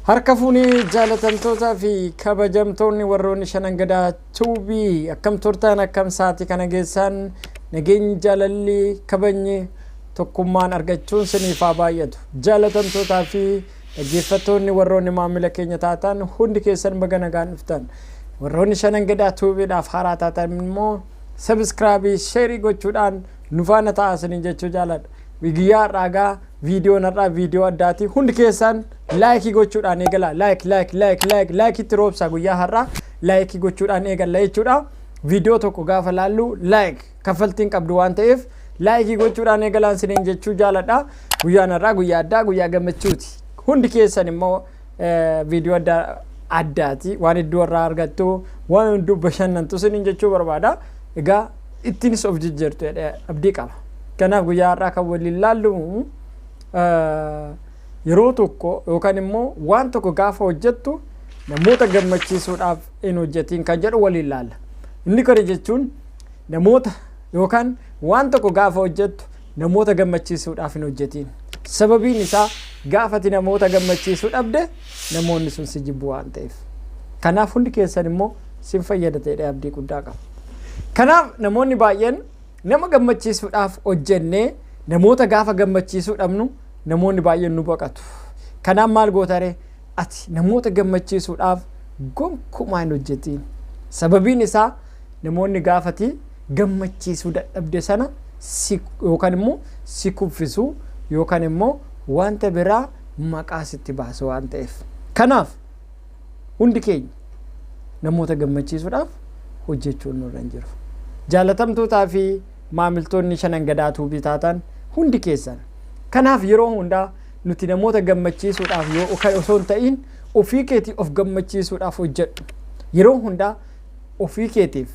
Harka fuunee jaalatamtootaa fi kabajamtoonni warroonni Shanan Gadaa Tuubii, akkam turtan? Akkam sa'aatii kana geessan? Nageenyi, jaalalli, kabajni, tokkummaan argachuun siniif haa baay'atu. Jaalatamtootaa fi dhaggeeffattoonni warroonni maamila keenya taatan hundi keessan baga nagaan dhuftan. Warroonni Shanan Gadaa Tuubiidhaaf haaraa taatan immoo subscribe, share gochuudhaan nu faana ta'aa isiniin jechuu jaaladha. Guyyaa har'aa gaa viidiyoon har'aa viidiyoo addaati. Hundi keessan like gochuudhaan eegala. Like, like, like, like, like itti roobsaa. Guyyaa har'aa like gochuudhaan eegalla jechuudha. Viidiyoo tokko gaafa laallu like kaffaltiin qabdu waan ta'eef like gochuudhaan eegalaan isiniin jechuu jaaladha. Guyyaan har'aa guyyaa addaa, guyyaa gammachuuti. Hundi keessan immoo viidiyoo addaa addaati. Waan iddoo irraa argattu, waan hedduu bashannantu isiniin jechuu barbaada. Egaa ittiinis of jijjiirtu jedhee abdii qaba. Kanaaf guyyaa har'aa kan waliin laallu yeroo tokko yookaan immoo waan tokko gaafa hojjettu namoota gammachiisuudhaaf hin hojjetiin kan jedhu waliin laalla. Inni kana jechuun namoota yookaan waan tokko gaafa hojjettu namoota gammachiisuudhaaf hin hojjetiin. Sababiin isaa gaafati namoota gammachiisuu dhabde namoonni sun si jibbu waan ta'eef. Kanaaf hundi keessan immoo sin fayyada ta'ee abdii guddaa qaba. Kanaaf namoonni baay'een nama gammachiisuudhaaf hojjennee namoota gaafa gammachiisuu dhabnu namoonni baay'een nu baqatu. Kanaaf maal gootaree? Ati namoota gammachiisuudhaaf gonkumaa hin hojjetiin. Sababiin isaa namoonni gaafati gammachiisuu dadhabde sana si yookaan immoo si kuffisuu yookaan immoo wanta biraa maqaa sitti baasu waan ta'eef. Kanaaf hundi keenya namoota gammachiisuudhaaf hojjechuun nurra hin jiru. Jaalatamtootaa fi maamiltoonni Shanan Gadaa Tuubii taatan hundi keessan. Kanaaf yeroo hundaa nuti namoota gammachiisuudhaaf yoo osoo hin ta'in ofii keetii of gammachiisuudhaaf hojjedhu. Yeroo hundaa ofii keetiif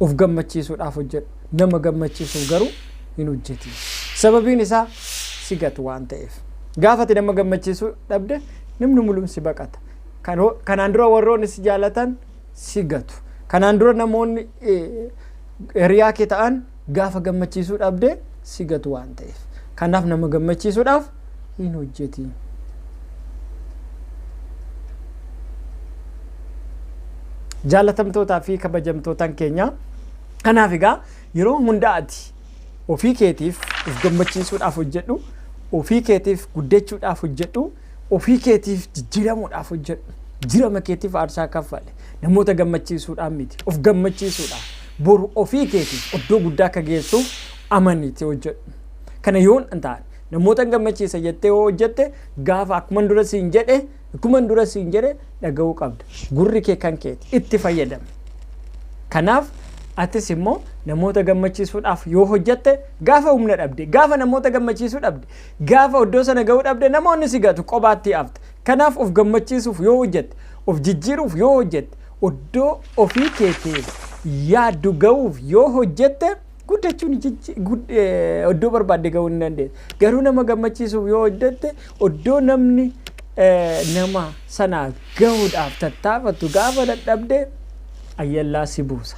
of gammachiisuudhaaf hojjedhu. Nama gammachiisuuf garuu hin hojjetin. Sababiin isaa si gatu waan ta'eef. Gaafati nama gammachiisuu dhabde namni mul'um si baqata. Kanaan dura warroonni si jaalatan si gatu. Kanaan dura namoonni hiriyaa kee ta'an gaafa gammachiisuu dhabde si gatu waan ta'eef. Kanaaf nama gammachiisuudhaaf hin hojjetin. Jaalatamtootaa fi kabajamtootaan keenya, kanaaf egaa yeroo hundaa ati ofii keetiif of gammachiisuudhaaf hojjedhu, ofii keetiif guddachuudhaaf hojjedhu, ofii keetiif jijjiiramuudhaaf hojjedhu. Jirama keetiif aarsaa kaffale. Namoota gammachiisuudhaan miti, of gammachiisuudhaaf. Boru ofii keetiif iddoo guddaa akka geessuuf amaniiti hojjedhu. Kana yoon hin taane, namoota gammachiisa jettee yoo hojjette, gaafa akkuma dura siin jedhe dhaga'uu qabda. Gurri kee kan keeti, itti fayyadame. Kanaaf atis immoo namoota gammachiisuudhaaf yoo hojjette, gaafa humna dhabde, gaafa namoota gammachiisuu dhabde, gaafa iddoo sana ga'uu dhabde, namoonni si gatu, qobaatti hafte. Kanaaf of gammachiisuuf yoo hojjette, of jijjiiruuf yoo hojjette, iddoo ofii keetiif yaaddu ga'uuf yoo hojjette, guddachuun iddoo barbaadde ga'uu ni dandeessa. Garuu nama gammachiisuuf yoo hojjette, iddoo namni nama sana gahuudhaaf tattaafatu gaafa dadhabde ayyallaa si buusa.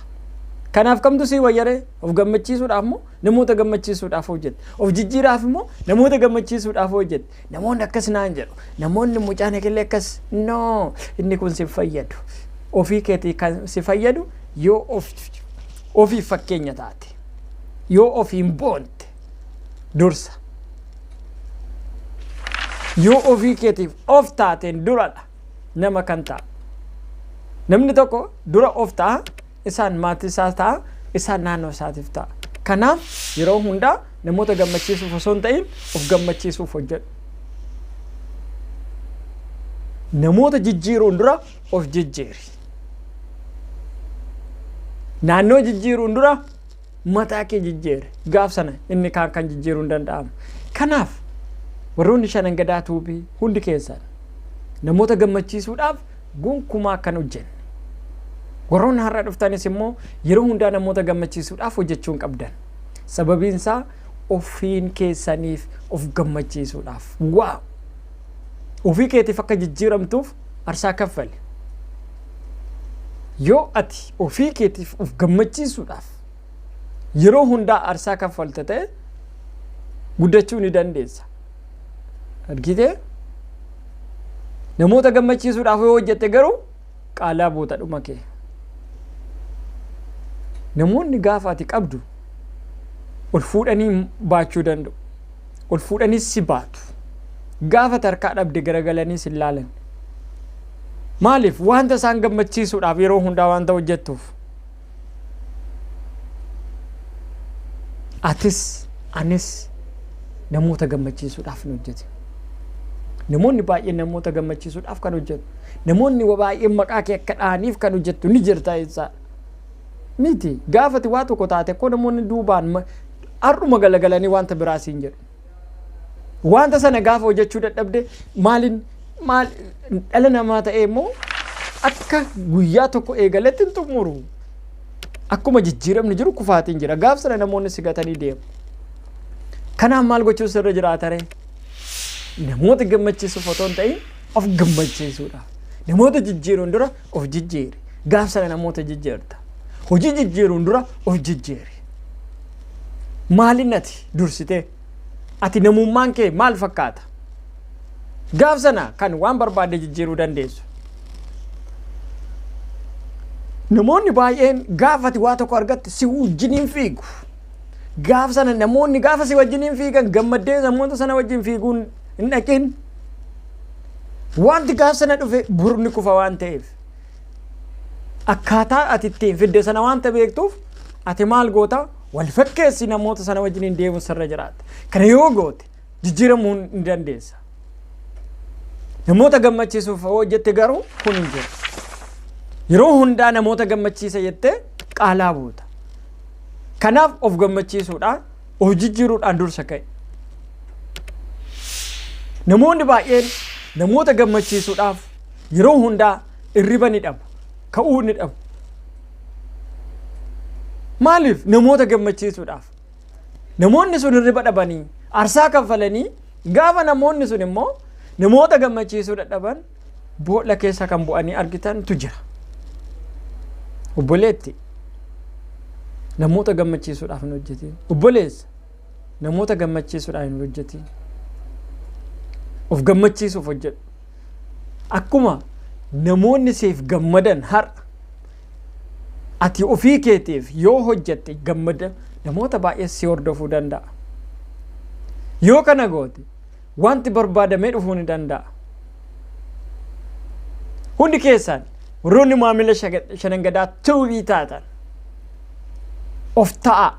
Kanaaf kamtu sii wayyaree? Of gammachiisuudhaaf immoo namoota gammachiisuudhaaf hojjette? Of jijjiiraaf immoo namoota gammachiisuudhaaf hojjette? Namoonni akkas naan jedhu, namoonni mucaan ekelee akkas, no, inni kun si fayyadu. Ofii keetii kan si fayyadu yoo of ofiif fakkeenya taate, yoo ofiin boonte dursa. Yoo ofii keetiif of taateen duradha nama kan ta'a. Namni tokko dura of ta'a, isaan maatii isaa ta'a, isaan naannoo isaatiif ta'a. Kanaaf yeroo hundaa namoota gammachiisuuf osoo hin ta'in of gammachiisuuf hojjedhu. Namoota jijjiiruun dura of jijjiiri. Naannoo jijjiiruun dura mataa kee jijjiiri. Gaaf sana inni kaan kan jijjiiruu hin danda'amu. Kanaaf warroonni Shanan Gadaa Tuubii hundi keessan namoota gammachiisuudhaaf gonkumaa kan hojjenne. Warroonni har'a dhuftanis immoo yeroo hundaa namoota gammachiisuudhaaf hojjechuu hin qabdan. Sababiin isaa ofiin keessaniif of gammachiisuudhaaf. Wow! Ofii keetiif akka jijjiiramtuuf aarsaa kaffali. Yoo ati ofii keetiif of gammachiisuudhaaf yeroo hundaa aarsaa kaffalta ta'e, guddachuu ni dandeessa. Argitee? Namoota gammachiisuudhaaf yoo hojjette garuu qaalaa buuta dhuma kee. Namoonni gaafa ati qabdu ol fuudhanii baachuu danda'u. Ol fuudhanii si baatu. Gaafa tarkaa dhabde garagalanii si laalan. Maaliif? Wanta isaan gammachiisuudhaaf yeroo hundaa wanta hojjettuuf. Atis anis namoota gammachiisuudhaaf hin hojjetin. Namoonni baay'een namoota gammachiisuudhaaf kan hojjetu. Namoonni baay'een maqaa kee akka dhahaniif kan hojjettu ni jirta jechaadha. Miti, gaafati waa tokko taate koo namoonni duubaan har'uma galagalanii wanta biraa siin jedhu. Wanta sana gaafa hojjechuu dadhabde maaliin maal dhala namaa ta'ee immoo akka guyyaa tokko eegaletti hin xumuru. Akkuma jijjiiramni jiru kufaatiin jira. Gaaf sana namoonni si gatanii deemu. Kanaaf maal gochuu sirra jiraata ree? Namoota gammachiisuuf otoo hin ta'in of gammachiisuudha. Namoota jijjiiruun dura of jijjiiri. Gaaf sana namoota jijjiirta. Hojii jijjiiruun dura of jijjiiri. Maalin ati dursitee? Ati namummaan kee maal fakkaata? Gaaf sana kan waan barbaadde jijjiiruu dandeessu. Namoonni baay'een gaafa ati waa tokko argatte si wajjiniin fiigu. Gaaf sana namoonni gaafa si wajjiniin fiigan gammaddee namoota sana wajjin fiiguun hin dhaqin. Wanti gaaf sana dhufe burni kufa waan ta'eef. Akkaataa ati ittiin fidde sana waanta beektuuf ati maal goota? Wal fakkeessi namoota sana wajjiniin deemu sirra jiraata. Kana yoo goote jijjiiramuu ni dandeessa. Namoota gammachiisuuf hojjette garuu kun hin jiru. Yeroo hundaa namoota gammachiisa jettee qaalaa buuta. Kanaaf of gammachiisuudhaan of jijjiiruudhaan dursa ka'e. Namoonni baay'een namoota gammachiisuudhaaf yeroo hundaa irriba ni dhabu, ka'uu ni dhabu. Maaliif? Namoota gammachiisuudhaaf. Namoonni sun hirriba dhabanii aarsaa kaffalanii gaafa namoonni sun immoo namoota gammachiisuu dadhaban boolla keessa kan bu'anii argitantu jira. Obboleetti, namoota gammachiisuudhaaf hin hojjetin. Obboleessa, namoota gammachiisuudhaaf hin hojjetin. Of gammachiisuuf hojjedhu. Akkuma namoonni siif gammadan har'a ati ofii keetiif yoo hojjette gammada namoota baay'ee si hordofuu danda'a. Yoo kana goote wanti barbaadamee dhufuu ni danda'a. Hundi keessan warroonni maamila Shanan Gadaa Tuubii taatan of ta'a.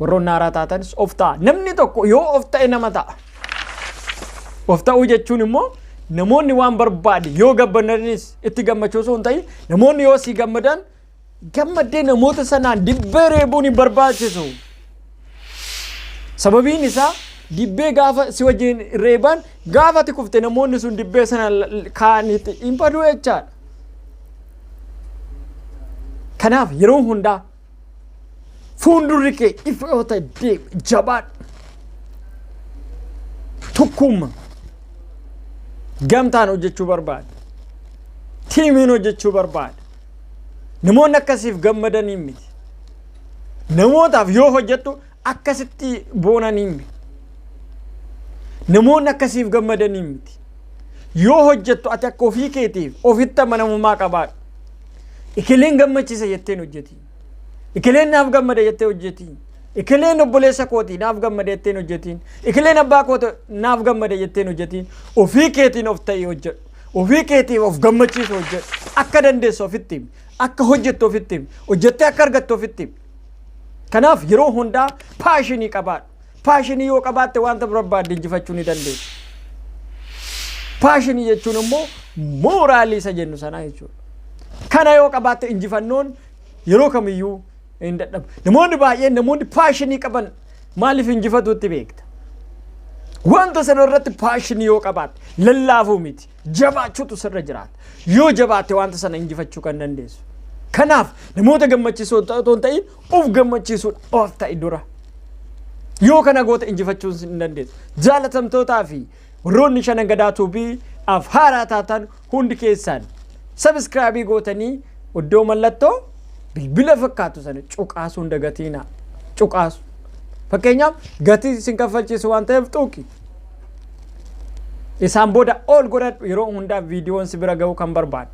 Warroonni haaraa taatanis of ta'a. Namni tokko yoo of ta'e nama ta'a. Of ta'uu jechuun immoo namoonni waan barbaade yoo gammadanis itti gammachuu osoo hin ta'in namoonni yoo si gammadan gammaddee namoota sanaan dibbee reebuun hin barbaachisu. Sababiin isaa dibbee gaafa si wajjin reeban gaafa ati kufte namoonni sun dibbee sana kaa'aniitti hin baduu jechaadha. Kanaaf yeroo hundaa fuuldurri kee ifa yoo ta'e deemi, jabaadhu. Tokkummaa gamtaan hojjechuu barbaada. Tiimiin hojjechuu barbaada. Namoonni akkasiif gammadanii miti. Namootaaf yoo hojjettu akkasitti boonanii miti. Namoonni akkasiif gammadanii miti. Yoo hojjettu ati akka ofii keetiif ofitti amanamummaa qabaadhu. Ikileen gammachiisa jettee hin hojjetiin. Ikileen naaf gammada jettee hojjetiin. Ikileen obboleessa kootii naaf gammada jettee hin hojjetiin. Ikileen abbaa kooti naaf gammada jettee hin hojjetiin. Ofii keetiin of ta'ii hojjedhu. Ofii keetiif of gammachiisu hojjedhu. Akka dandeessu ofitti himi. Akka hojjettu ofitti himi. Hojjettee akka argattu ofitti himi. Kanaaf yeroo hundaa passion qabaadhu. Passion yoo qabaatte wanta barbaadde injifachuu ni dandeessa. Passion jechuun immoo morale isa jennu sanaa jechuudha. Kana yoo qabaatte injifannoon yeroo kamiyyuu hin dadhabu. Namoonni baay'een namoonni passion qaban maaliif injifatuutti beekta? Wanta sana irratti passion yoo qabaatte lallaafuu miti, jabaachuutu sirra jiraata. Yoo jabaatte wanta sana injifachuu kan dandeessu. Kanaaf namoota gammachiisoo otoo hin ta'in of gammachiisuudha of ta'i dura. Yoo kana goota injifachuu hin dandeessu. Jaalatamtootaa fi warroonni Shanan Gadaa Tuubii af haaraa taatan hundi keessan subscribe gootanii iddoo mallattoo bilbila fakkaatu sana cuqaasuu hin dagatiinaa. Cuqaasu. Fakkeenyaaf gatii isin kaffalchiisu waan ta'eef tuqi. Isaan booda ol godhadhu, yeroo hundaa viidiyoon si bira ga'uu kan barbaadu.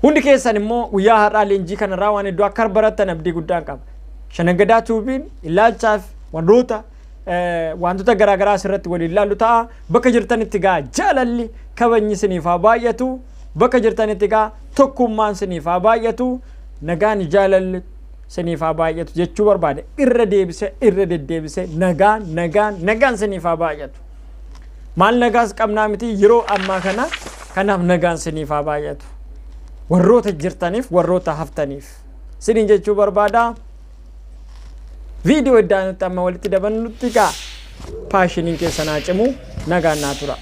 Hundi keessan immoo guyyaa har'aa leenjii kanarraa waan hedduu akka barattan abdii guddaan qaba. Shanagadaa Tuubiin ilaalchaaf wantoota garaagaraa asirratti waliin ilaallu ta'a. Bakka jirtanitti gaa jaalalli, kabajni isiniif haa baay'atu. Bakka jirtanitti gaa tokkummaan isiniif haa baay'atu. Nagaan, jaalalli isiniif haa baay'atu jechuu barbaade. Irra deebisee, irra deddeebisee, nagaan, nagaan, nagaan isiniif haa baay'atu. Maal nagaas qabnaa miti yeroo ammaa kana? Kanaaf nagaan isiniif haa baay'atu. Warroota jirtaniif, warroota haftaniif isiniin jechuu barbaada. Viidiyoo iddaanutti amma walitti daballutti gaa, passioniin keessan haa cimu, nagaan naa tura.